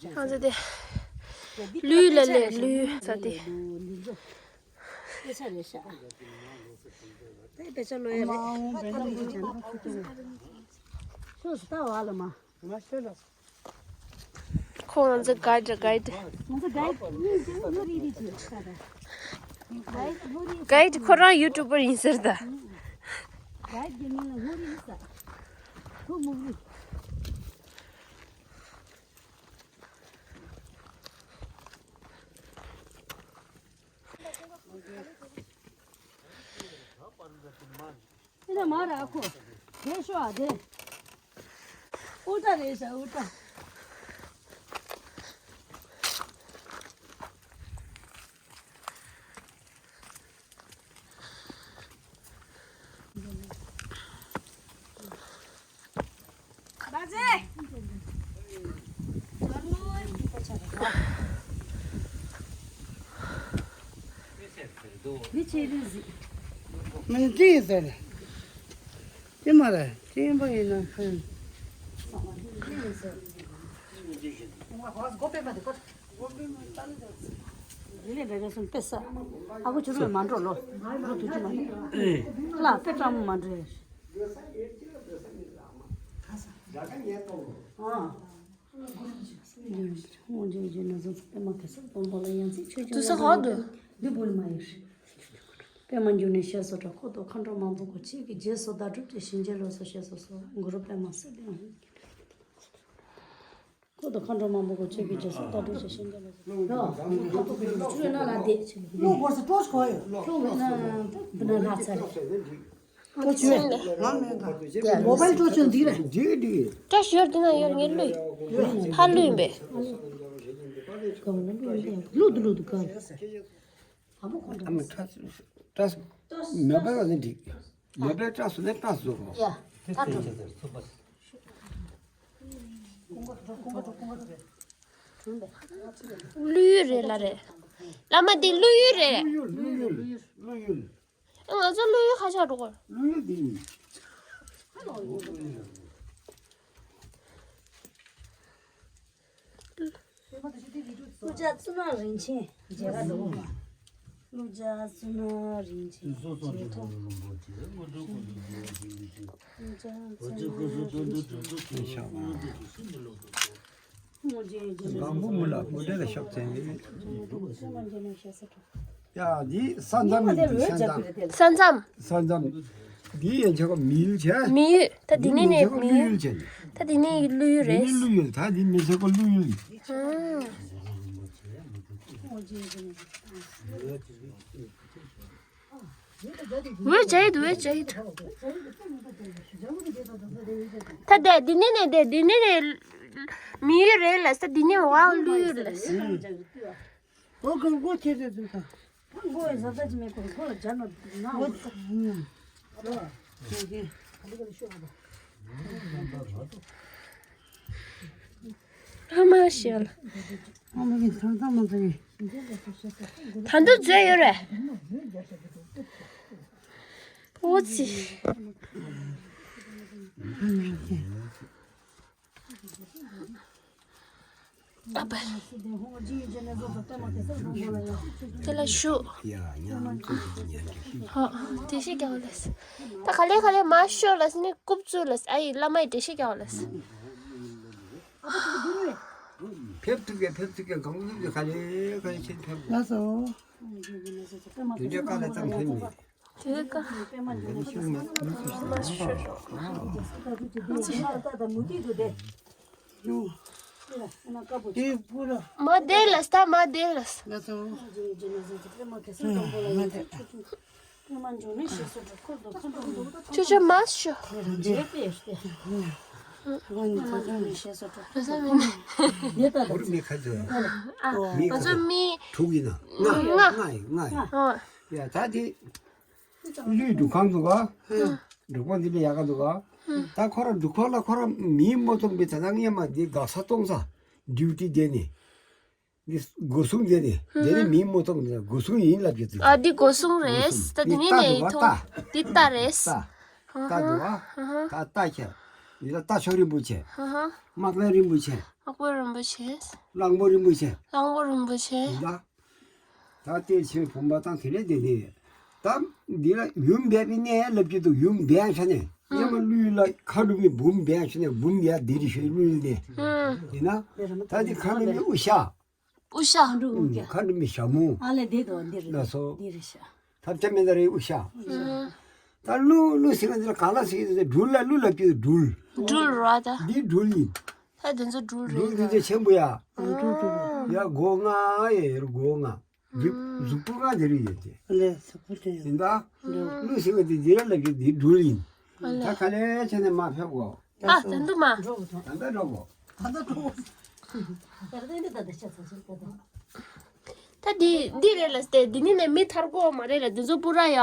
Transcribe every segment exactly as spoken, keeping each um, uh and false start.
ང་ཚོ་དེ་ལུས་ལ་ལས་ལུས་ས་དེ། དཔེ་ཆ་ལོ་ཡ་རེད། ཁོ་ང་ཚོ་གའིཌ་གའིཌ། ང་ཚོ་གའིཌ་གཉིས་ཀྱང་ཡོད་རེད་རེད་ཅེས་ད་ལྟ། གའིཌ་ལྷོ་རི། གའིཌ་ཁོ་རང་ཡུ་ཊུབ་པར་ཡིན་ཟེར་ད། གའིཌ་གི་མིང་ལ་ལྷོ་རི་ཟེར། ལྷོ་སྨུག་རི། ཨེ་ན་མ་ར་ཁོ། དེ་ཤོ་ཨ་དེ། ཨུ་ཏྲ་རེད་ཤ་ཨུ་ཏྲ། མི་ཅི་ཟེར། ཅི་མ་རེད། ཅི་ཡིན་པ་ཡིན་ན་ཕན། དེ་ལས་འབད་བས་སོང་དཔེ་ས། ཨ་ཁུ་ཆུ་རུ་མ་འགྲོ་ལོ། ལོ་དུ་ཆུ་མ་འགྲོ། ལ་དཔེ་སྤྲང་མོ་མ་འགྲོ། ཨ། དུ་ས་ཧོ་དུ། འདི་བུ་ནི་མ་ཡོད། པད་མ་འགྱུར་ནས་ཞེས་སོགས་གྲགས། འཁོར་དུ་མཁའ་འགྲོ་མང་པོ་སྒོ་ཁྱེད་ཀྱི་རྗེས་སུ་བདག་སྒྲུབ་ཀྱི་བྱིན་གྱིས་རབ་གསལ་ཞེས་སོགས་གསོལ། གུ་རུ་པདྨ་སིདྡྷི་ཧཱུྃ། འཁོར་དུ་མཁའ་འགྲོ་མང་པོ་སྒོ་ཁྱེད་ཀྱི་རྗེས་སུ་བདག་སྒྲུབ་ཀྱི་བྱིན་གྱིས་རློབས། ཁ་ཐུག་གི་ཆུ་ཡོད་ན་ལ་དེ་ཆེ་ལུགས་སྒོར་ས་སྤྲོ་ཆོག་ཡོད། ལོག་ཡོད་ན་འདི་ན་ལྷ་ཚ་རེད། ཀྲོ་ཆུ་ལ། མོ་བལ་ཀྲོ་ཆུ་འདི་རེད། འདི་འདི། ཀྲོ་ཆུ་ཡོད་འདི་ན་ཡོད་ངས་ལུས། ཕ་ལུས་པས། ལུ་དུ་ལུ་དུ་ག་རེད། ཨ་མ་ཁྲ་ཁྲ་མེ་བལ་བ་ནི་འགྲིག་མེ་བལ་ཀྲ་སུ་ནས་ཀྲ་སུ་ཟོ། ཡ། ད་འགྲོ། ཀླུ་ཡུལ་རེད་ལ་རེད། བླ་མ་འདི་ཀླུ་ཡུལ་རེད། ཀླུ་ཡུལ། ཀླུ་ཡུལ། ཀླུ་ཡུལ། ཨ། ང་ཚོ་ཀླུ་ཡུལ་ཁ་ཆག་འགྲོ་གོ། ཀླུ་ཡུལ་འདི་ཡིན། ཀླུ་ཅག་ཙུ་ན་རིན་ཆེན་མཇལ་ཁ་འགྲོ་གོ། ཀླུ་ཅག་ཙུ་ན་རིན་ཆེན་མཇལ་ཁ། ཀླུ་ཅག་ཙུ་ན་རིན་ཆེན་མཇལ་ཁ། ཨིན་ཤ་ཨལ། གང་པོ་མི་ལ་མི་འདྲ་ལ་ཤོག་ཚན་ཡིན། ཡ་འདི་ས་མཚམས་ཡིན། འདི་ས་མཚམས། ས་མཚམས། ས་མཚམས། འདི་ཡན་ཆད་ཀ་མི་ཡུལ་བྱས། མི་ཡུལ། ད་འདི་ནས་ནས་མི་ཡུལ། ད་འདི་ནས་ཀླུ་ཡུལ་རེད། འདི་ནས་ཀླུ་ཡུལ། ད་འདི་མི་ཚེ་ཀ་ཀླུ་ཡུལ། ཨ། ཝེ་ཇེད། ཝེ་ཇེད། ད་དེ་འདི་ནས་ནས་དེ་འདི་ནས་ནས་མི་ཡུལ་རེད་ལ་ས། འདི་ནས་ཝའོ་ཀླུ་ཡུལ་ལ་ས། ཨོ་གང་གོ་ཁྱེད་ཚོ་ཚོ་ད། གང་གོ་ཡ་ཟ་ཟ་ཅི་མེད་གོ་གོ་ལ་ཇ་ནོ་ན་འོ་ད། ཨ་མ་ཤེས་ལ། ཨ་མ་གི་ཐང་ཐང་མ་ཐང་ངི། ད་འདུ་མཛོད་ཡོད་རེད། ཨོ་ཙི། ཨ་པ། དེ་ལ་ཞུ། ཧོ། དེ་ཤེས་ཀྱང་ལས། ད་ག་ལེ་ག་ལེ་མ་ཤོ་ལ་སི་ནི་རྐུབ་བཙུགས་ལ་སི། ཨ་ཡི་བླ་མ་ཡི་དེ་ཤེས་ཀྱང་ལས། ཕེབས་ཐུག་གེ་ཕེབས་ཐུག་གེ་གང་ཐུག་གེ་ག་ལེ་ག་ལེ་ཕྱིན་ཕེབས། ལགས་སོ། དེ་འདྲའི་བཀའ་ལ་ཙམ་ཕེབས་མེད། དེ་ཀ། མ་ཤོ་ཤོ། དེ་སྤུ་ར། མ་དེ་ལ་སྟ་མ་དེ་ལ། ལགས་སོ། མ་དེ། ཆུ་ཆུ་མ་ཤོ། བུ་རུ་མི་ཁ་ཚོ། ཨ། མི་ང་ཚོ་མི། དྲུག་ཡིན་ན། ལྔ། ལྔ། ལྔ་ཡིན། ལྔ་ཡིན། ཨོ། ཡ་ད་དེ། ཀླུའི་སྒྲུབ་ཁང་འདུག་ག། འབྲུག་པ་འདི་ལ་ཡག་ག་འདུག་ག། ད་ཁོ་ར་འབྲུག་ཁོ་ལ་ཁོ་ར་མིའི་མོ་ཚོགས་པའི་ད་ལྟ་སྔས་མ་འདི་དགའ་ས་གཏོང་ས། ཌིའུ་ཊི་དེ་ནི། འདི་སྒོ་སྲུང་དེ་ནི། དེ་ནི་མིའི་མོ་ཚོགས་འདི་སྒོ་སྲུང་ཡིན་ལབ་ཀྱི་འདུག། ཨ་འདི་སྒོ་སྲུང་རེད། ད་འདི་ནི་ནས་མཐོང་། འདི་རྟ་རེད། རྟ། རྟ་འདུག་ག། ད་རྟ་ཁྱེར། ཡིན་ལ་རྟ་མཆོག་རིན་པོ་ཆེ། ཧ་ཧ། དམག་དཔོན་རིན་པོ་ཆེ། དམག་དཔོན་རིན་པོ་ཆེ། གླང་པོ་རིན་པོ་ཆེ། གླང་པོ་རིན་པོ་ཆེ། ཡིན་ལ། ད་ལྟའི་ཆོས་བུམ་པ་དང་དེ་ནས་དེ་ནས་ད་འདི་ལ་ཡུམ་སྦས་པའི་གནས་ལབ་ཀྱི་འདུག་ཡུམ་སྦས་ཆ་ནས་ཨ་ཡ་མ་ཀླུའི་ལ་མཁའ་འགྲོ་མའི་བུམ་སྦས་ཆ་ནས་བུམ་ཡ་འདི་རི་ཤོད་ཀླུའི་ལས། ཨ་ཡིན་ན་ད་འདི་མཁའ་འགྲོ་མའི་དབུ་ཞྭ། དབུ་ཞྭ། ཨ་མཁའ་འགྲོ་མའི་ཞྭ་མོ། ཨ་ལས་འདི་དང་འདི་རེད། ལ་སོ། འདི་རེད་ཤག་ཐབས་ཆ་མེད་ད་རེད་དབུ་ཞྭ། ཨ་ད་ཀླུ་ཀླུ་ཟེར་བ་འདི་ལ་ག་ལ་ཟེར་གྱི་འདུག་སྦྲུལ་ལ་ཀླུ་ལབ་ཀྱི་འདུག་སྦྲུལ། སྦྲུལ་ར་ད། འདི་སྦྲུལ་ཡིན། ད་དེ་ཚོ་སྦྲུལ་སྦྲུལ་རེད་འདི་ད། ཚོ་ཆེན་པོ་ཡ། ཨ་ཡ་གོ་ལྔ་ཡ་ཡོད་རེད་གོ་ལྔ། གཟུགས་གཟུགས་པོ་ལྔ་དེ་རུ་ཡོད་དེ། ལས་གཟུགས་པོ་དེ། ཡིན་ད། ཀླུ་ཟེར་བ་དེ་འདི་ར་ལབ་ཀྱི་འདི་སྦྲུལ་ཡིན། ཨ་ལས། ད་ག་ལེ་བྱས་ནས་མ་ཕེབས་གོ། ཨ་ད་འདུག་མ། ད་ལྟ་འགྲོ་གོ། ད་ལྟ་འགྲོ་གོ། ད་ལྟ་འདི་ད་ད་ཆ་ཚ་ཆ་ད་ད། ད་འདི་འདི་རེད་ལ་སྟེ་འདི་ནི་ནས་མི་ཐར་གོ་མ་རེད་ལ་འདི་ཚོ་པུ་ར་ཡ།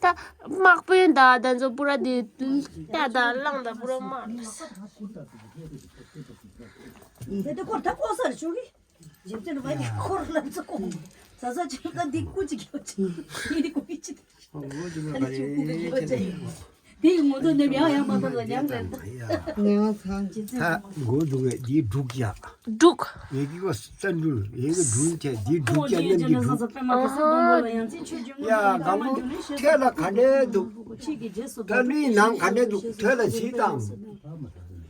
ད་དམག་དཔོན་ད་ད་ཚོ་པུ་ར་འདི་ད་ད་གླང་ད་པུ་ར་དམག་ལ། དེ་ད་ཀོར་ད་ཀོ་སར་ཆུ་གི། རྗེ་བཙུན་མ་ཡི་འཁོར་ལམ་ཚོ་ཀོ། ས་ས་ཆུ་ཀ་འདི་ཀུ་ཅི་ཀྱོ་ཅི། ངེ་འདི་ཀུ་ཅི་ཅི། ཨ་ལེ་ཆུ་ཀུ་ཀྱོ་ཅི། དེ་ཡི་ངོ་ཚོ་ནེམ་ཡང་ཡང་མ་ཐོག་ལ་ཉམས་རེད་ད། ཉེ་བ་ཚང་རྗེ་བཙུན་མ། ད་མགོ་འདུག་གས་འདི་འབྲུག་ཡ། འབྲུག་ངེ་གི་གོ་སར་འབྲུག་ངེ་གི་འབྲུག་ཅེ་འདི་འབྲུག་ཅེ་ནམ་གྱི་འབྲུག་ཡ་གང་ལུས་ནང་ག་འདྲས་འདུག་ཐོད་ལ་གཟིགས་དང་།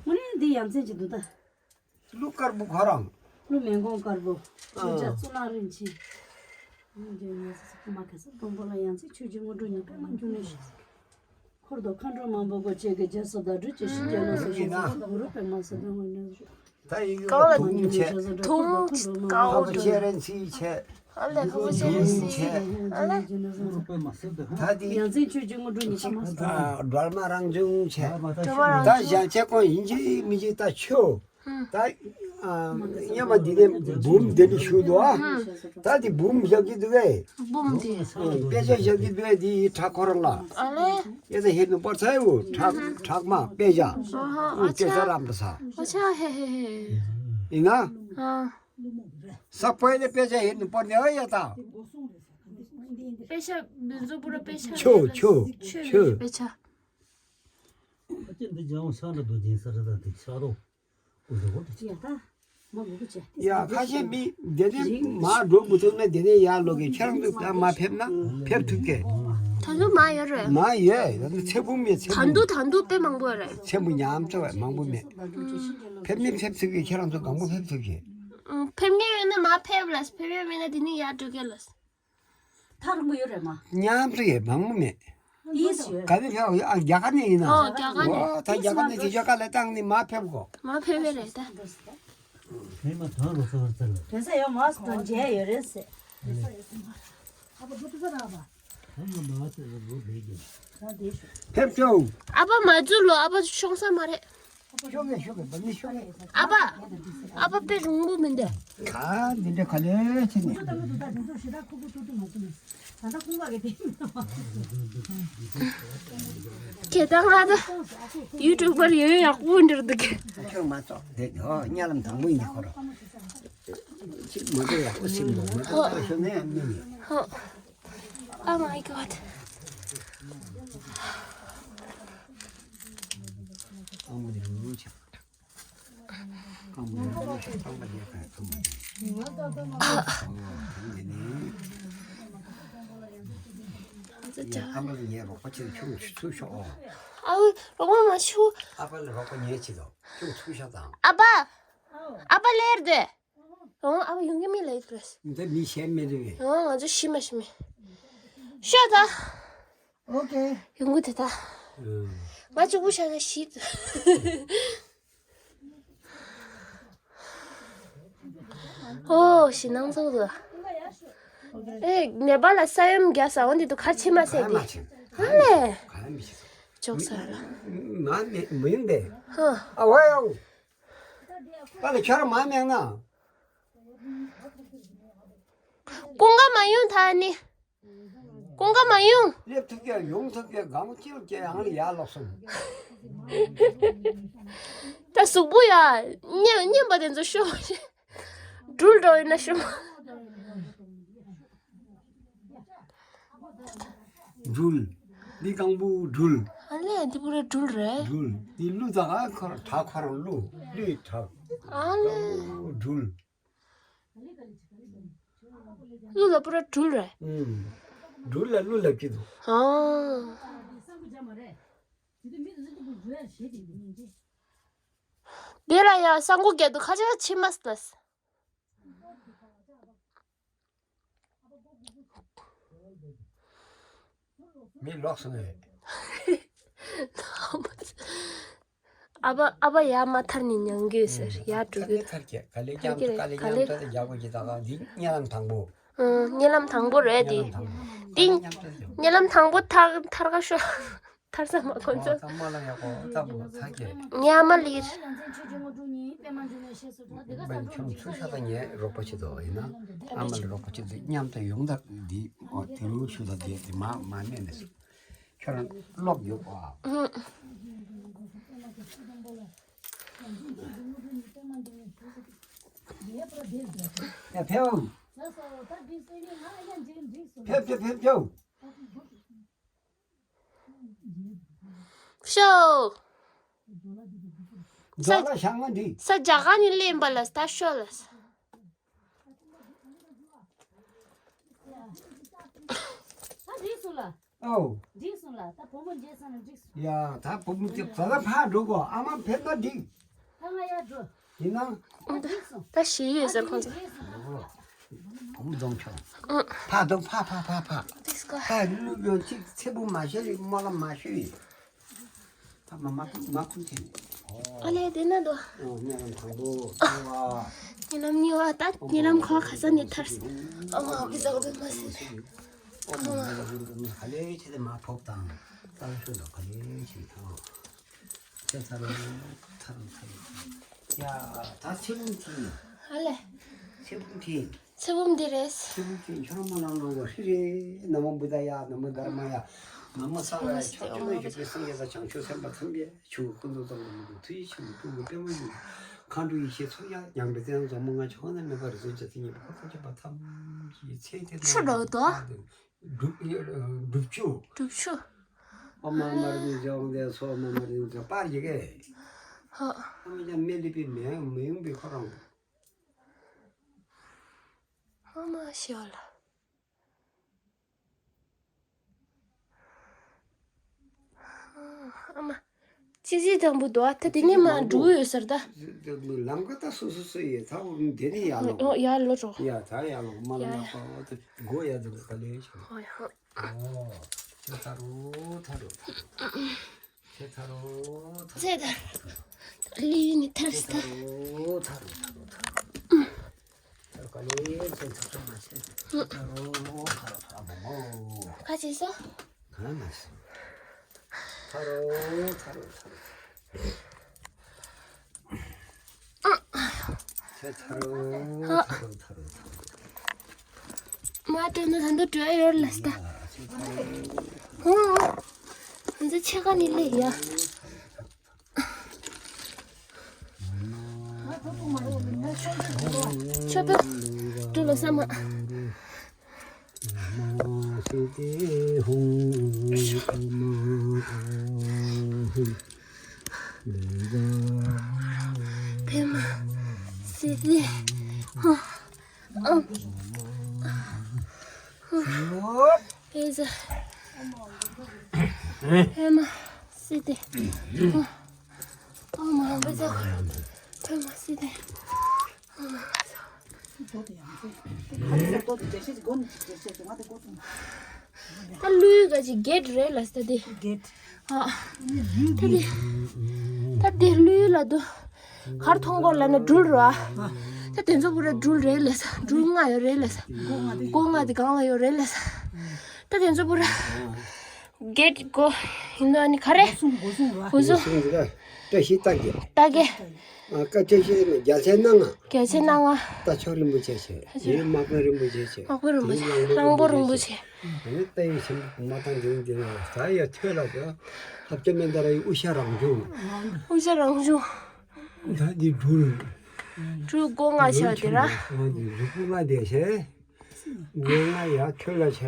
ངོ་ནས་འདི་ཡ་མཚན་ཅི་འདུག་ད། ཀླུ་དཀར་པོ་ཁོ་རང་། ཀླུ་མེ་འགོང་དཀར་པོ། ཨ། ཤུལ་བྱ་གཙུག་ན་རིན་ཆེན། ཨ་འདི་ཡོད་ས་ཀུ་མ་ཁ་ས་སྟོང་པོ་ལ་ཡང་ཚིག་ཆོས་ཀྱི་དངོས་གྲུབ་ཉི་པད་མ་འབྱུང་གནས་ཤིག་འཁོར་དུ་མཁའ་འགྲོ་མང་པོ་བཅས་ཀྱི་རྗེས་སུ་བདག་སྒྲུབ་ཀྱི་ཞིང་རྒྱལ་ལ་སོགས་ཀྱི་འཁོར་དུ་གུ་རུ་པདྨ་སིདྡྷི་ཧཱུྃ། ད་ཡི་གེ་གང་ལ་ཐུང་ཆེ། ཐུང་ཀའོ་ཁ་བོ་ཆེ་རན་ཚིག་ཆེ། ཨ་ལེ་ཁ་བོ་ཆེ་རན་ཚིག་ཆེ། ཨ་ལེ། ད་འདི་ཡང་སེམས་ཆོས་ཀྱི་དངོས་གྲུབ་ཉི་ཤུ་མ་སོང་། ཨ་སྒྲོལ་མ་རང་བྱུང་ཆེ། སྒྲོལ་མ་རང་བྱུང་། ད་གཞན་ཆེ་ཁོང་ཡིན་གཅིག་མིན་གཅིག་ད་ཆོས། ད་ཨ་སྔོན་མ་འདི་ནས་འབུམ་འདི་ནས་ཞུ་འདུག་ཨ། ད་འདི་འབུམ་བཞག་གི་འདུག་གས། འབུམ་འདི། ཨ་དཔེ་ཆ་བཞག་གི་འདུག་གས་འདི་ཁྲ་ཁོ་རང་ལ། ཨ་ལེ། ཡེ་ད་ཧེ་ནུ་པར་ཚ་ཡོ་ཁྲག་ཁྲག་མ་དཔེ་ཆ། ཨ་ཧ། ཨ་དཔེ་ཆ་ཆ། རམ་པ་ས། ཨ་ཆ་ཧེ་ཧེ་ཧེ། ཡིན་ན། ཨ། ས་པོའི་ནི་དཔེ་ཆ་ཧེ་ནུ་པར་ནི་ཨ་ཡ་ད། དཔེ་ཆ་འདི་ཚོ་པུ་ར་དཔེ་ཆ་ཆོ་ཆོ་ཆོ་ཆོ། དཔེ་ཆ། ཨ་ཅེ་འདི་ལྗང་ཤར་ལ་འགྲོ་སྦྱིན་ས་ར་ད་དེ་ཤར་རོ། ཡ་ད། མ་གུ་གུ་ཅེ། ཡ་ཁ་ཤས་མི་དེ་ནས་མ་འགྲོ་མི་ཐུབ་ན་དེ་ནས་ཡར་ལོག་གི་ཁྱེད་རང་ཚོ་ད་མ་ཕེབས་ན་ཕེབས་ཐུབ་གས། ད་དུང་མ་ཡོད་རེད། མ་ཡོད་ད་དུང་ཚེ་འབུམ་མེད་ཚེ་ད་འབུམ། དུང་ད་དུང་དཔེ་མང་པོ་ཡོད་རེད། ཚེ་འབུམ་ཉམས་ཚོ་བས་མང་པོ་མེད། ཕེབས་ནི་ཕེབས་ཐུབ་གས་ཁྱེད་རང་ཚོ་གང་པོ་ཕེབས་ཐུབ་གས། ཨང་ཕེབས་མཁན་ཡོད་ན་མ་ཕེབས་ལ་ཕེབས་ཡོད་མེད་ན་དེ་ནས་ཡར་འགྲོ་གས་ལ། ཐག་རིང་པོ་ཡོད་རེད་མ། ཉམས་སུ་ཡོད་མང་པོ་མེད། ཡིས་ཡོད། ག་ནས་ཕེབས་ཡོད་ཨ་རྒྱ་གར་ནས་ཡིན་ན། ཨོ་རྒྱ་གར་ནས། ཨོ་ད་རྒྱ་གར་ནས་དེ་ཞོ་ཀ་ལ་བཏང་ནས་མ་ཕེབས་གོ། མ་ཕེབས་པས་རེད་ད། ཧེ་མ་ཐང་རུ་སོར་ཙལ། དེ་ས་ཡོད་མ་སྟོན་མཇལ་ཡོད་རེད་ཟེར། ཕེབས་ཆོག་ཨ་ཕ་མ་འཛུལ་ལོ། ཨ་ཕ་ཤོང་ས་མ་རེད། ཤོག་གེ་ཤོག་གེ་བ་ནི་ཤོག་གེ། ཨ་ཕ། ཨ་ཕ་དཔེ་རུང་པོ་མི་འདུག་ག་འདི་འདྲ་ག་ལེ་ཆེ་ནི། ཁྱེད་ད་ང་ད་ཡུ་ཊུབ་པར་ཡོད་ཡག་པོ་འདིར་འདུག་གི། ཁྱོད་མ་ཙོག་དེ་ཨོ་གཉའ་ལམ་དང་པོ་ཡིན་ཁོ་ར། ཅིག་མ་འདྲ་ཡག་པོ་སིམ་འདུག་མ་འདྲ་ཤོ་ནས་ཡང་མི་ནི། Oh my god. ཨ་མ་ནི་ལུ་ལུ་ཆགས། ཨ་མ་ནི་ལུ་ལུ་ཆགས་སྟངས་པ་ལས་ཀ་ཐུབ་མ་ཐུབ། ཨ་མ་ལ་ངའི་རོགས་པ་ཆེ་ཆུང་ཚུ་ཤོག་ཨོ། ཨ་བུ་རོགས་པ་མ་ཆུ། ཨ་ཕ་ལ་རོགས་པ་ཉེ་ཆེ་དོ་ཆུང་ཚུ་ཤོག་དང་། ཨ་ཕ། ཨ་ཕ་ལེར་དེ། ཨོ་ཨ་བ་ཡོང་གི་མི་ལ་ཡིག་རེད། འདི་མི་གཞན་མི་རེད་པས། ཨོ་ང་ཚོ་ཤི་མ་ཤི་མི། ཤོད་ད། ཨོ་ཀེ། ཡོང་གི་དེ་ད། ཨུམ། ང་གཅིག་པུ་ཤ་ན་ཤི། ཨོ་ཤི་ནང་ཚོགས་དུ། ཨེ་ནེ་པ་ལ་ས་ཡོམ་རྒྱག་ས་འོ་འདི་དུ་ཁ་ཕྱི་མ་ཟེར་ག་ལ་དེ། མ་ཕྱིན། ཧ་ལས། ག་ལ་མི་ཕྱིན། ཅོག་ས་ལ། མ་མི་མི་ཡོང་པས། ཧ། ཨ་བ་ཡོང་། པ་ལ་ཁྱོད་རང་མ་མེད་ན། ཀུན་དགའ་མ་ཡོང་ད་ནི། ཀུན་དགའ་མ་ཡོང་། སླེབས་ཐུབ་ཀྱི་ཡོང་ཐུབ་ཀྱི་སྒང་ཅིག་ཀྱི་ཡང་ལ་ཡར་ལོག་སོང་། ད་གཟུགས་པོ་ཡ། བསྙེན་བསྙེན་པ་དེ་ཚོ་ཤོག་འགྲུལ་འགྲོ་ཡིན་ན་ཤོག་འགྲུལ། འདི་སྒང་པོ་འགྲུལ། ཨ་ལས་འདི་པུ་ར་སྦྲུལ་རེད། སྦྲུལ། འདི་ཀླུ་དང་ཨ་ཁར་བྲག་ཁར་ཀླུ། ཀླུའི་བྲག་ཨ་ལས། སྦྲུལ། ཀླུ་ལ་པུ་ར་སྦྲུལ་རེད། ཨུམ། སྦྲུལ་ལ་ཀླུ་ལབ་ཀྱི་འདུག་ཨང་། དེ་ལ་ཡང་ས་འགུག་རྒྱག་འདུག་ཁ་ཆེ་ཁ་ཆེ་མ་སླེབས། མི་ལོག་སོང་ངས། ཨ་ཕ་ཨ་ཕ་ཡར་མ་ཐར་ནས་མྱང་རྒྱུ་ཟེར་ཡར་འགྲོ་གི། ཐར་གི་ཐར་གི་ག་ལེ་མཉམ་དུ་ག་ལེ་མཉམ་དུ་རྒྱག་དགོས་ཀྱི། ད་ག་འདི་བརྙན་ལམ་དང་པོ། ཨང་། བརྙན་ལམ་དང་པོ་རེད་དེ། བརྙན་ལམ་དང་པོ། འདི་མཉམ་དུ་རྒྱག་བརྙན་ལམ་དང་པོ་ཐར་ཐར་ག་ཤོག་ཐར་ས་མ་ཁོང་ཚོ། ཨོ་ད་མ་ལ་ཡག་པོ་ད་པོ་ཐར་གི། ཉ་མ་ལིར། བན་ཆུང་ཚུར་ཤ་ད་ངས་རོགས་པ་བྱེད་དོ་ཡིན་ན། ཨ་མ་ལ་རོགས་པ་བྱེད་དོ་མཉམ་དུ་ཡོང་ད་འདི་ཨོ་དེ་རིང་ཤུ་ད་འདི་འདི་མ་མ་མེད་ནས་སུ། ཁྱོད་རང་ཀློག་ཡོད་པ། ཨང་། ཡ་ཕེའུ། ཕེབས་ཕེབས་ཕེབས་ཕེའུ། ཤོ། རྫོགས་ལ་ཤང་མ་འདི། ས་རྒྱ་གར་ནས་སླེབས་པ་ལ་ད་ཤོ་ལ། ད་འགྲིག་སོང་ལ། ཨོ། འགྲིག་སོང་ལ། ད་བུ་མོ་མཇལ་སོང་ན་འགྲིག་སོང་། ཡ་ད་བུ་མོ་དེ་ད་ལྟ་ཕར་འགྲོ་གོ་ཨ་མ་ཕེབས་ན་འགྲིག་ད་ང་ཡར་འགྲོ། ཡིན་ན། ད་འགྲིག་སོང་། ད་ཞིག་ཡོད་ཟེར་ཁོང་ཚོ། འགྲིག་སོང་། བུ་མོ་གདོང་ཁྱོད། ཨང་། ཕར་འགྲོ་ཕར་ཕར་ཕར་ཕར། འགྲིག་སོང་། ཕར་ལུས་ཡོང་ཅིག་ཚེ་བུ་མ་ཤེས་རིག་མོ་ལ་མ་ཤེས་རིག་ད་མ་མ་མ་ཁུམ་ཐེ། ཨ་ལས་དེ་ན་དོ། ཨོ་ཉེ་ལམ་དང་པོ་ཨ་བ། ཉེ་ལམ་གཉིས་པ་ད་ཉེ་ལམ་ཁོ་ག་ས་ནས་ཐར་སོང་། ཨ་མ་བི་ཟ་ག་བི་མ་སི། ཨོ་མ་མ་ལ་བུ་རུ་ནི་ག་ལེ་ཆེ་དེ་མ་ཕོབ་དང་། ད་ཤོད་དོ་ག་ལེ་ཆེ་ཐང་། ཆེ་ཚ་རུ་ཚ་རུ་ཚ་རུ། ཡ་ད་ཚེ་བུམ་ཐིང་། ཨ་ལས། ཚེ་བུམ་ཐིང་། ཚེ་བུམ་འདི་རེད། ཚེ་བུམ་ཐིང་ཁྱོད་རང་མ་ལང་ལང་གོ་ཧྲི་རེ། ན་མོ་བུདྡྷ་ཡ། ན་མོ་དྷརྨ་ཡ། ན་མོ་སང་ཡ། ཕྱོགས་བཅུ་ན་བཞུགས་པའི་སངས་རྒྱས་དང་བྱང་ཆུབ་སེམས་དཔའ་ཐམས་ཅད་ཆོས་ཀུན་ཏུ་བརྩམས་པའི་མཐུ་ཡིས་ཆེན་པོ་སྤྲུལ་པའི་པདྨ་འབྱུང་གནས་མཁའ་འགྲོ་ཡེ་ཤེས་མཚོ་རྒྱལ་ཉང་པའི་ཚལ་འཛོམས་མོ་ལྔ་མཆོག་རྣམས་མེད་པ་རིག་འཛིན་རྗེ་བཙུན་གཉིས་པོ་ཁོ་ཐམས་ཅད་པ་ཐམས་ཅད་ཚེ་འདི་ཆུ་འགྲོ་དོ། སྒྲུབ་སྒྲུབ་ཆུ། སྒྲུབ་ཆུ། ཨོཾ་མ་མ་རྡུ་ཇོ་ཨོཾ་དེ་སོ་མ་མ་རྡུ་ཇོ་པར་ཡི་གེ་ཧ། ཨོཾ་ཡ་མེ་ལི་པི་མེ་མེ་ཡུམ་པི་ཁོ་རང་། ཨོཾ་ཤི་ཝ་ལ། ཨ་མ། ཅི་ཟིག་དང་པོ་འདུག་ཨ། ད་དེ་ནས་མ་འགྲོ་ཡོད་ཟེར་ད། ལམ་ཀ་ད་སོ་སོ་སོ་ཡི་ད་འོ་འདི་ནས་ཡར་ལོག་ཨོ་ཡར་ལོག་འགྲོ། ཡ་ད་ཡར་ལོག་མ་ལ་ཡ་ཡ་ཡ། ཡག་པ་འོ་ད་སྒོ་ཡར་འདུག་ག་ལེ་ཤོག་ཨོ་ཡ་ཧ། ཨོ། ཚེ་ཐར་རོ་ཐར་རོ་ཐར་རོ། ཚེ་ཐར་རོ་ཐར་རོ། ཚེ་ཐར། ལུས་ནི་ཐར་ཚེ་སྟེ། ཐར་རོ་ཐར་རོ་ཐར་རོ་ཐར་རོ། ཐར་ག་ལེ་ཚེ་ཐར་ཚར་མ་ཚེ་ཐར་རོ་ཐར་རོ་ཐར་རོ་མོ། ཁ་ཆེ་སོ། གང་མ་སོ། ཐར་རོ་ཐར་རོ་ཐར་རོ། ཚེ་ཐར་རོ་ཐར་རོ་ཐར་རོ་ཐར་རོ། མ་སྤྲོད་ན་ད་འདུ་བྲོས་ཡོད་ལ་སྟ། ཧོ། ང་ཚོ་ཕྱེད་ཀ་ནི་ལས་ཡ། ཆོས་པ། འགྲོ་ལ་ས་མ། བེ་མ་སི་ཏི་ཧོ། ཨོ། བེ་ཟ། བེ་མ་སི་ཏི་ཧོ། ཨོ་མ་བེ་ཟ། བེ་མ་སི་ཏི། ད་ཀླུའི་ག་ཅིག་གེད་རེད་ལ་ད་དེ། གེད། ཨ། ད་དེ། ད་དེ་ཀླུའི་ལ་དུ། གར་མཐོང་གོ་ལ་ན་སྦྲུལ་རོ་ཨ། ད་དེ་ཚོ་པུ་ར་སྦྲུལ་རེད་ལ་ས། སྦྲུལ་ལྔ་ཡོད་རེད་ལ་ས། སྒོ་ལྔ་དེ་གང་ལ་ཡོད་རེད་ལ་ས། ད་དེ་ཚོ་པུ་ར། གེད་གོ། ཡིན་ནོ་ཨ་ནི་ག་རེ། སྒོ་སྲུང་སྒོ་སྲུང་ར། སྒོ་སྲུང་། སྒོ་སྲུང་ར། བཀྲ་ཤིས་རྟགས་བརྒྱད། རྟགས་བརྒྱད། ཨ་བཀའ་བཀྲ་ཤིས་ནི་རྒྱལ་མཚན་སྣ་ལྔ། རྒྱལ་མཚན་སྣ་ལྔ། རྟ་མཆོག་རིན་པོ་ཆེ་བྱས། རྟ་མཆོག། དེའི་དམག་དཔོན་རིན་པོ་ཆེ་བྱས། དམག་དཔོན་རིན་པོ་ཆེ། དེའི་གླང་པོ་རིན་པོ་ཆེ། ཨ་ནི་རྟ་ཡི་ཆེན་པོ་མ་བཏང་འདི་འདི་ནས་ད་ཡ་ཐོས་ལ་ད། ཧབ་ཀྱ་མན་ད་ར་ཡི་དབུ་ཞྭ་རང་བྱུང་། དབུ་ཞྭ་རང་བྱུང་། ད་འདི་སྦྲུལ། སྦྲུལ་སྒོ་ལྔ་བྱས་དེ་ར། ཨ་འདི་རུས་སྒོ་ལྔ་དེ་བྱས། སྒོ་ལྔ་ཡ་ཐོས་ལ་བྱས།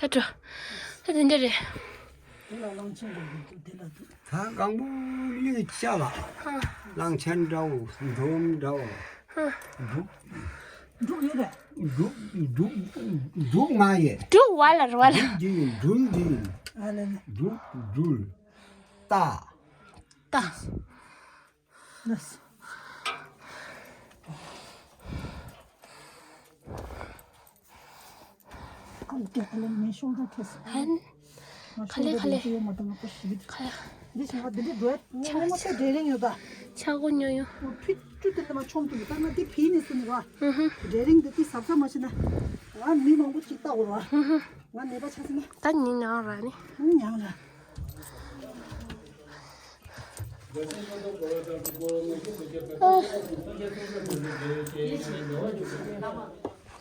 ད་འགྲོ། ད་ དེ་འདྲ་རེད། དེ་ལ་གླང་ཆེན་འདྲ་བོ་འདུག་དེ་ལ་འདུག་ད་སྒང་པོ་གླུད་བཅའ་ལ། ཧ། གླང་ཆེན་འདྲ་བོ་འབྲོམ་འདྲ་བོ། ཧ། འབྲུག་འབྲུག་ཡོད་རེད། འབྲུག་འབྲུག་འབྲུག་མ་ཡོད། འབྲུག་བ་ལ་ར་བ་ལ། འབྲུག་འདི་ཡིན་འབྲུལ་འདི་ཡིན། ཨ་ལ་ལ། འབྲུག་འབྲུལ། རྟ། རྟ། ལགས། ཨ་ལ་ཀྱང་ཨ་ལ་མེ་ཤོར་འགྲོ་ཐེ་སོང་། ཧན། ཁ་ལེ་ཁ་ལེ། ཁ་ལེ། འདི་ཞིག་འདི་འདྲ་འགྲོ་ཡ་ངོ་མ་ཏོ་འདྲེ་རིང་ཡོད་ད། ཆག་སྒོ་ཉོ་ཡོང་། ཕི་ཅུ་དེ་ལ་མ་ཆོམ་དུ་ད་ང་འདི་ཕི་ནས་སུ་ནི་བ། ཧུ་ཧུ། འདྲེ་རིང་འདི་ཏི་ཟབ་ཟབ་མ་བྱེད་ན། ང་མི་མང་པོ་ཅིག་ལྟ་འོར་བ། ཧུ་ཧུ། ང་ནད་པ་ཆགས་སོང་ན། ད་ཉིན་ནང་ར་ནི། ཉང་ར།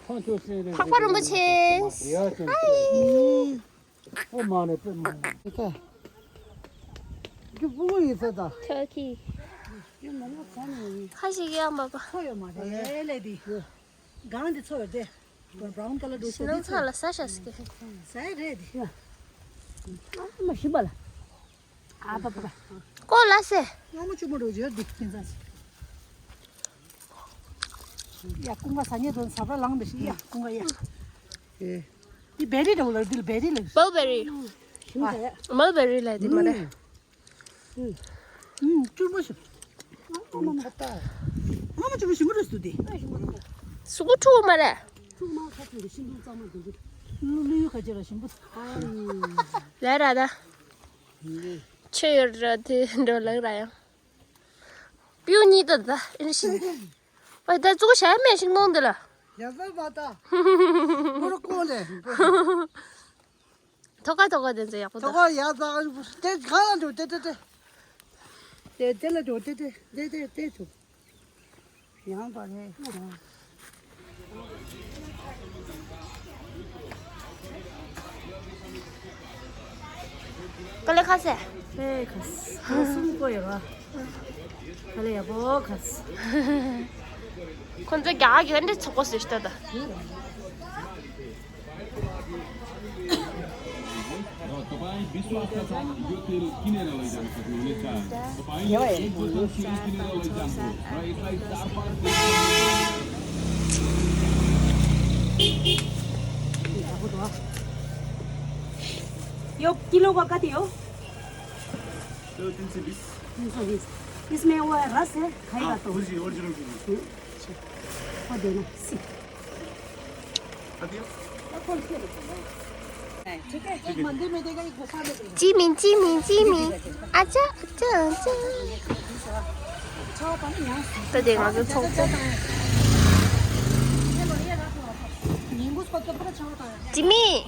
འཕགས་པ་རིན་པོ་ཆེ། ཧའི། ཨོ་མ་ནེ་པེ་མ་ནེ། ཁ་ཤིག་ཡང་མ་པ། ཁོ་ཡོད་མ་རེད་ལེ་དི། གང་དེ་ཚོ་ཡོད་དེ། བ་བ་རའུན་ཀ་ལར་འདུག་ཤི་ནང་ཚ་ལ་ས་ཤ་སི་ཀེ། ས་ཡ་རེད་དེ། ཨ་མ་ཤི་པ་ལ། ཨ་པ་པ་པ། ཀོ་ལ་སེ། སྔོན་མ་ཆུ་མོ་རུ་ཡོད་འདུག་ཁྱེད་ཚ། ཡ་ཀུན་དགའ་ས་ཉེ་དོན་ས་བ་ལང་འདི་ཤི་ཡ་ཀུན་དགའ་ཡ། ཨེ། འདི་བེ་རི་རེད་ལ་འདི་ལ་བེ་རི་ལ། བལ་བེ་རི། ཤི་མ་ས་ཡ། མལ་བེ་རི་ལ་དེ་མ་རེད། ཨུམ། སྐྱུར་མོ་ཞིག་ཨ་མ་མ་ད། ཨ་མ་ཅུ་མོ་ཞིམ་པོ་རེད་སུ་དེ། སུ་གུ་ཁྲུ་མ་རེད། ཁྲུ་མ་ཁ་ཁྲུ་རེད་ཤིང་ཏོག་གཙང་མ་དེ་འདུག་ལུ་ལུ་ཡུ་ཁ་ཅེ་ར་ཞིམ་པོ། ལས་ར་ད། ཆོས་ཡོད་ར་དེ་འགྲོ་ལགས་ར་ཡང་། པིའུ་གཉིས་ད་ད་ཨིན་ཤིང་། ཨ་ད་ཙུ་གུ་ཞ་མེ་ཤིང་ནོང་དེ་ལ། ཡ་ད་མ་ད། མོ་ར་ཀོ་ལེ། ཐོ་ཀ་ཐོ་ཀ་དེ་ཚོ་ཡག་པོ་ཐོ་འདུག་ཀ་ཡག་ཙག་དེ་ག་ལ་འགྲོ་དེ་དེ་དེ། དེ་དེ་ལ་འགྲོ་དེ་དེ་དེ་དེ་དེ་ཚོ། ཡང་པ་རེད། ཀ་ལེ་ཁ་སེ། ཨེ་ཁ་སེ། ཁ་སུམ་ཀོ་ཡོད་ར། ཀ་ལེ་ཡག་པོ་ཁ་སེ། ཁོང་ཚོ་རྒྱ་གར་གྱི་འདི་ཚོགས་པ་སུ་ཞིག་ལྟ་ད། तपाईँ विश्वासका साथ यो तेल किनेर लैजान सक्नुहुनेछ। तपाईँ एक बोतल तेल किनेर लैजानुहोस् र यसलाई चार पाँच दिन यो किलोको कति हो? त्यो तिन सय बिस। तिन सय बिस। इसमें वो रस है, खाएगा तो। हाँ, जी, ओरिजिनल। अच्छा। वो देना, सी। ཅི་མིན་ཅི་མིན་ཅི་མིན། ཨ་ཅག་ཨ་ཅག་ཨ་ཅག་ད་དེ་ང་ཚོ་ཚོགས་ཚོགས། ཅི་མིན།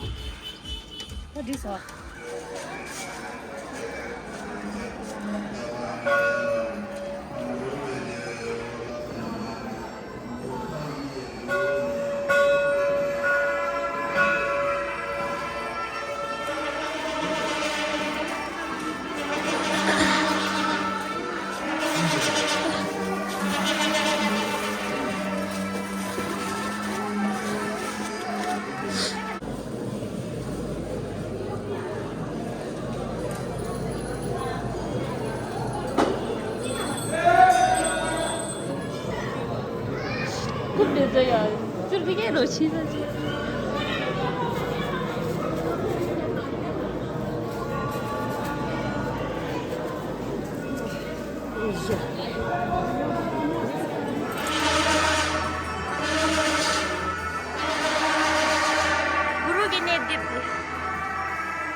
གུ་རུ་གི་གནས་འདིར་དེ།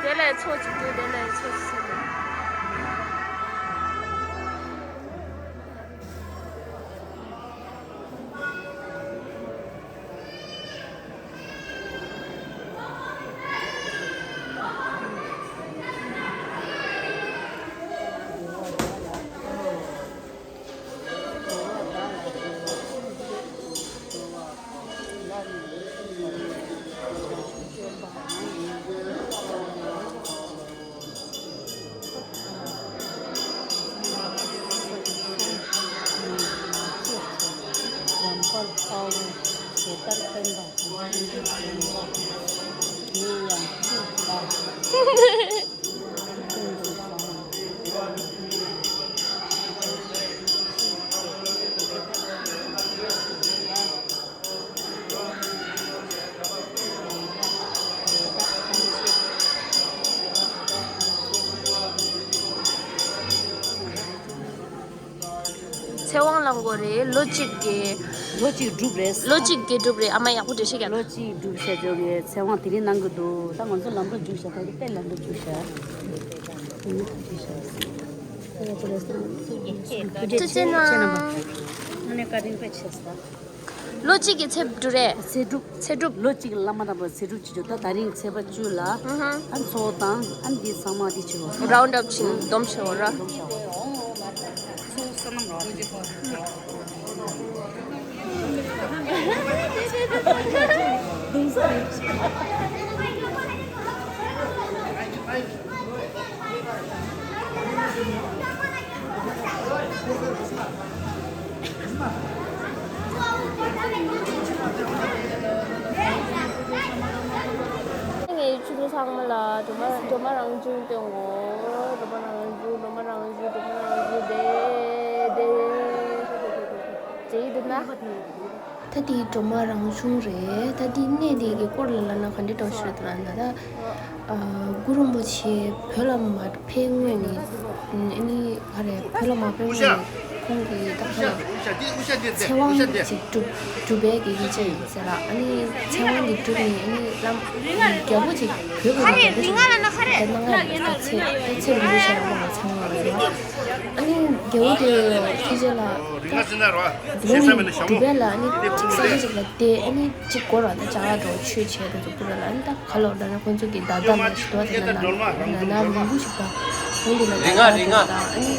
དེ་ལ་ཚོགས་ཅིག་དེ་དེ་ལ་ཚོགས་ཅིག་ཟེར། ཚེ་དབང་ལ་མགོ་རེད། ལོ་གཅིག་གི། ལོ་གཅིག་སྒྲུབ་རེད། ལོ་གཅིག་གི་སྒྲུབ་རེད། ཨ་མ་ཡག་པོ་འགྲེལ་བཤད་རྒྱག་ལོ་གཅིག་སྒྲུབ་བྱས་ཚོ་གི་ཚེ་དབང་དེ་རིང་གནང་གི་འདུག་ད་ང་ཚོ་ལམ་འགྲོ་རྒྱུགས་བྱ། ད་གི་དཔེ་ལམ་འགྲོ་རྒྱུགས་བྱ། ཐུགས་རྗེ་གནང་། ཨ་ནི་བཀའ་དྲིན་དཔེ་ཆེ་ས། ལོ་གཅིག་གི་ཚེ་སྒྲུབ་རེད། ཚེ་སྒྲུབ། ཚེ་སྒྲུབ། ལོ་གཅིག་བླ་མ་དམ་པ་ཚེ་སྒྲུབ་བྱེད་རྒྱུ། ད་ད་རིང་ཚེས་པ་བཅུ་ལ། ཨ་ཚོགས་དང་ཨ་འདི་ཚང་མ་འདི་བྱེད་རོགས། རའུན་ཌི་ཨབ་ཕྱིན་སྡོམ་བྱེད་རོགས་ར། ཚོགས་བསོད་ནམས་རོགས། ངས་ཆུ་ཚོད་ཚང་མ་ལ་སྒྲོལ་མ་སྒྲོལ་མ་རང་བྱུང་སྟོན་གོ། སྒྲོལ་མ་རང་བྱུང་། སྒྲོལ་མ་རང་བྱུང་། སྒྲོལ་མ་རང་བྱུང་། སྒྲོལ་མ་རང་བྱུང་། དེ་དེ་དེ་ཡིན་འདུག་ན། ད་དེ་སྒྲོལ་མ་རང་བྱུང་རེད། ད་དེ་གནས་དེ་གི་སྐོར་ལ་ལབ་ན་ག་འདྲ་འདྲ་ཞིག་རེད་ལབ་ན། ད་ཨ་གུ་རུ་རིན་པོ་ཆེ་བོད་ལ་མ་ཕེབས་སྔོན་ནས། ཨ་ནི་ག་རེ། བོད་ལ་མ་ཕེབས་སྔོན་ནས་ཁོང་གིས་ད་ག་རེ། ཚེ་དབང་ཅིག་སྒྲུབ་སྒྲུབ་པའི་གི་ཡིག་ཆ་ཡིན་ཟེར་ལ། ཨ་ནི་ཚེ་དབང་གིས་བསྒྲུབས་ནས། ཨ་ནི་བླ་མ་རྒྱལ་པོ་ཅིག་བོད་ཀྱི་རྒྱལ་པོ་ཅིག་ད་གནང་ཡ་ཡོད། ད་ཚེ་ད་ཚེ་རིང་པོ་ཞིག་ལ་མ་ལ་ཚང་བ་རེད། ཨ་ནི་རྒྱལ་པོ་དེ་ཕལ་ཆེར་ལ་ད་སྒྲུབ་པའི་ལ། ཨ་ནི་ཅིག་ས་ཆ་ཅིག་ལ་བསྡད། ཨ་ནི་ཅིག་སྐོར་བ་ད་ཅ་ལག་འགྲོ་ཆོས་བྱས་དེ་ཚོ་སྐོར་བ་ལ། ཨ་ནི་ད་ག་ལོར་ད་ན་ཁོང་ཚོ་གི་ད་ད་ན་ཞིག་ཏུ་བ་དེ་ན་ན་ན་ན་རིང་པོ་ཞིག་ད་འོན་ཏེ་ན་ད་ད་ད་ཨ་ནི་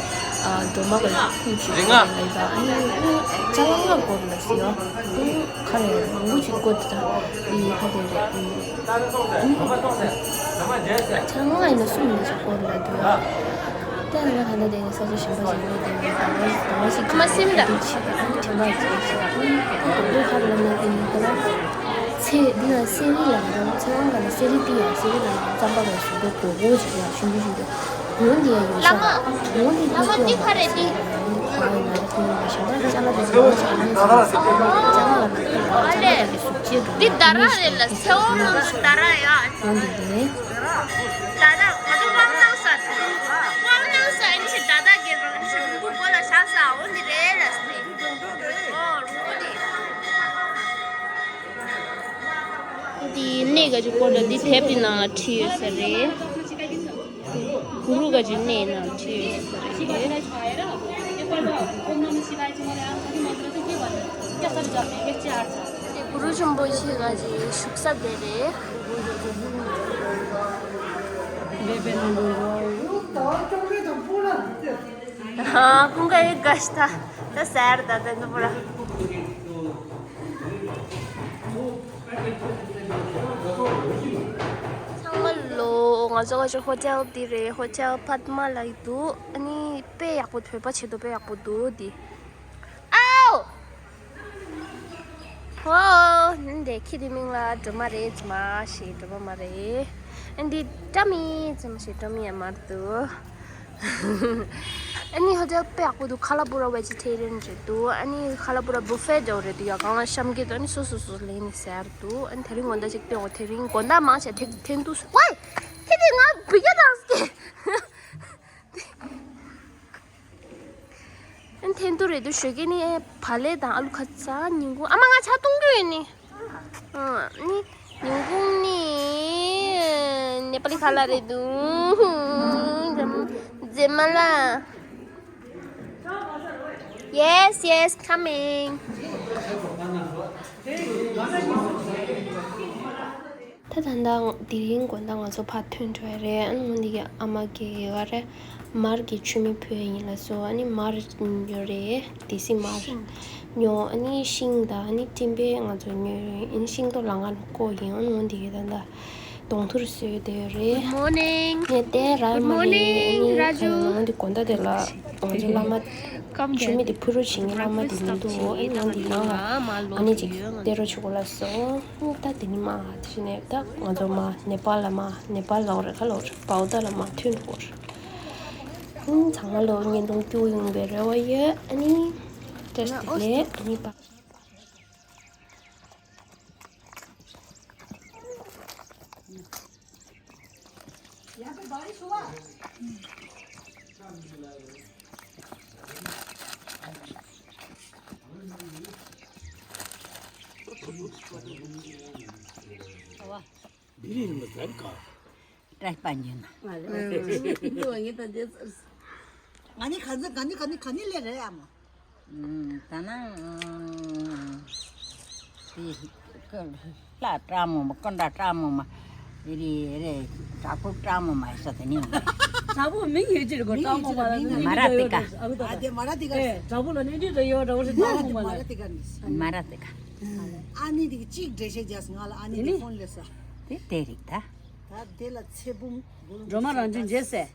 སྒྲོལ་མ་གི་ཁུངས་ཞིག་ལ་ད། ཨ་ནི་ཅ་ལག་ལྔ་སྐོར་ལ་ཟེར་ཡོ། ཁ་རེ་རིང་པོ་ཞིག་སྐོར་དེ་ད་ཨི་ཁ་དེ་རེད། ཨ་ནི་ཅ་ལག་ལྔ་ཡིན་ན་གསུམ་ལ་ཅིག་སྐོར་ལ་འདུག་ཡ། ད་ང་ག་ད་དེ་ནས་ས་ཆ་གཞན་པ་ཞིག་ནས་དེ་ནས་ཟླ་བ་ཟླ་བ་ཞིག་ཨ་མ་སེམས་ད། དེ་ཆེ་བ་ཨ་ནི་དྲན་པ་ཅིག་ཞིག་ཨ་ནི་ད་དུང་ཁ་ལ་ནས་དེ་ནས་ད་ལ་ཚེ་འདི་ན་གསེར་རི་ལ་འགྲོ། ཚེ་དབང་ག་ལ་གསེར་རི་ཏི་ཡ་གསེར་རི་ལ་རྩམ་པ་ག་ཞིག་འགྲོ་གོ་གོ་ཅིག་ཡ་ཞུ་འདི་ཞུ་འདི་ངོ་འདི་ཡ་ཡོད་ས་ངོ་འདི་ལྷ་ཁོ་ཡ་མ་རེད་ཁོ་ཡ་མ་རེད་ཁོ་ཡ་མ་ཞིག་ད་ཅ་ལག་དེ་ཚོ་ཅ་ལག་དེ་ཚོ་ཅ་ལག་ལ་ན་ཁ་ལ་ཅ་ལག་ལ་གི་གཟུགས་བྱེད་འགྲོ་འདི་ད་ར་རེད་ལ་ཚེ་དབང་ནང་ལ་ད་ར་ཡ། ཡོང་འདི་རེད། ད་ལྟ་ང་ཚོ་དབང་གནང་ས་དང་། དབང་གནང་ས་ཨིན་ཆི་ད་ལྟ་གི་རང་ཤི་རུང་པོ་གོ་ལ་ཤ་ས་འོ་འདི་རེད་ལ་སི། ཨོ་རུང་པོ་འདི། འདི་གནས་ག་ཅིག་སྐོར་ལ་འདི་དེབ་འདི་ནང་ལ་བྲིས་ཡོད་ས་རེད། གུ་རུ་ག་ཅིག་གནས་ནང་བྲིས་ཡོད་ས་རེད། དེ་གུ་རུ་རིན་པོ་ཆེ་ག་ཅིག་བཞུགས་ས་དེ་རེད། ཁོང་ག་ཡི་ག་ཤི་ཐ་ད་སེར་ད་ད་ནུ་པུ་ར། ཚང་མ་ལོ། ང་ཚོ་ག་ཅིག་ཧོ་ཊེལ་འདི་རེད། ཧོ་ཊེལ་པདྨ་ལབ་ཀྱི་འདུག་ཨ་ནི་དཔེ་ཡག་པོ། བོད་པ་བྱེད་དུས་དཔེ་ཡག་པོ་འདུག་འདི། ཨའོ། ཧོ། འདི་ཁྱི་དེ་མིང་ལ་སྒྲོལ་མ་རེད། ཙི་མ་ཞེས་སྒྲོལ་མ་མ་རེད། ཨ་འདི་བཀྲ་མི་ཙི་མ་ཞེས་སྒྲོལ་མི་ཡ་མར་འདུག་ཨ་ནི་ཧོ་ཊེལ་དཔེ་ཡག་པོ་འདུག་ཁ་ལ་པུ་ར་ཝེ་ཇི་ཐེ་རི་ཡན་རེད་འདུག་ཨ་ནི་ཁ་ལ་པུ་ར་བུ་ཕེ་འདྲ་བོ་རེད་འདུག་ཡ། གང་ལ་ཤམ་གི་འདུག་ཨ་ནི་སོ་སོ་སོ་ལེན་ནི་ཟེར་འདུག་ཨ་ནི་དེ་རིང་དགོང་དག་ཅིག་སྟོན་འོ། དེ་རིང་དགོང་དག་མང་ཆེ་ཐེ་ཐེན་ཏུ་སུ་ཝེ། ཐེ་ཐེ་ང་བི་ག་དང་སྐད། ཨན་ཐེན་ཏུ་རེད་འདུག་ཞོགས་ཀས་ནི་བག་ལེབ་དང་ཨ་ལུ་ཁ་ཚ། ཉིན་གུང་ཨ་མ་ང་ཇ་བཏུང་རྒྱུ་ཡོད་ནི། ཨ་ནི་ཉིན་གུང་ནི་ནེ་པ་ལི་ཁ་ལག་རེད་འདུག་རྫི་མ་ལ། Yes, yes, coming. ད་ད་ལྟ་དེ་རིང་དགོང་དག་ང་ཚོ་ཕར་ཐོན་འགྲོ་ཡ་རེད། ཨ་ནི་འོ་འདི་གི་ཨ་མ་གི་ག་རེ་མར་གྱི་མཆོད་མེ་ཕུལ་ཡ་ཡིན་ལབ་སོང་། ཨ་ནི་མར་ཉོ་རེད། དེ་སྲིད་མར་ཉོ། ཨ་ནི་ཤིང་དང་ཨ་ནི་སྤྲིན་པའི་ང་ཚོ་ཉོས་རེད། ཨ་ནི་ཤིང་ཏོག་ལ་ང་ལ་བཀོག་ཡིན། ཨ་ནི་འོ་འདི་གི་ད་ལྟ་ གདོང་ཐུར་བཟོས་བསྡད་ཡོད་རེད། Good morning. ངས་བལྟས་ར་མ་ལས་ཨ་ནི་ཁ་ནང་འདི་དགོང་དག་དེ་ལ་ང་ཚོ་བླ་མ་ཆུ་མིག་དེ་ཕུ་རུ་བྱེད་མཁན་བླ་མ་དེ་མི་འདུག་ཨ་ནི་ནང་འདི་ནང་ལ་ཨ་ནི་ཅིག་བལྟས་རོགས་བྱེད་དགོས་ལབ་སོང་། ད་དེ་ནི་མ་དེ་བཞིན་ནས་ད་ང་ཚོ་མ་ནེ་པཱལ་ལ་མ་ནེ་པཱལ་ལ་འོ་རེད་ཁ་ལ་འོ་རེད་བའུ་ཏ་ལ་མ་ཐོན་འགྲོ་གོ་རེད། ཨ་ནི་ཚང་མ་ལོ་བརྙན་ཐུང་སྐྱོ་ཡོང་བའི་རེ་བ་ཡོད། ཨ་ནི་བཀྲ་ཤིས་བདེ་ལེགས། ཨ་ནི་པ། ཏྲེ་པ་ཉིན། ང་ནི་ག་ཚོད་ག་ནི་ག་ནི་ག་ནི་ལས་རེད་ཨ་མ། ད་ནང་དེ་ཀ་ལྷ་ཀྲ་མོ་མ་ཀ་འདྲ་ཀྲ་མོ་མ་རེ་རེ་དྲག་པོ་ཀྲ་མོ་མ་ས་དེ་ནི་དྲག་པོ་མིང་ཡོད་ཅི་རེད་གོ། ཀྲ་མོ་མ་ལ་མིང་མ་ར་དེ་ཀ་ཨ་དེ་མ་ར་དེ་ཀ་དྲག་པོ་ལ་ནི་འདི་རེ་ཡོད་དྲག་པོ་ཞིག་ཀྲ་མོ་མ་ར་དེ་ཀ་ནི་མ་ར་དེ་ཀ་ཨ་ནི་དེ་གཅིག་འགྲེལ་བཤད་རྒྱག་ང་ལ་ཨ་ནི་དེ་ཕོན་ལས་ས་དེ་དེ་རིག་ད། ད་དེ་ལ་ཚེ་བུམ་སྒྲོལ་མ་རང་བྱུང་རྗེས་སེ།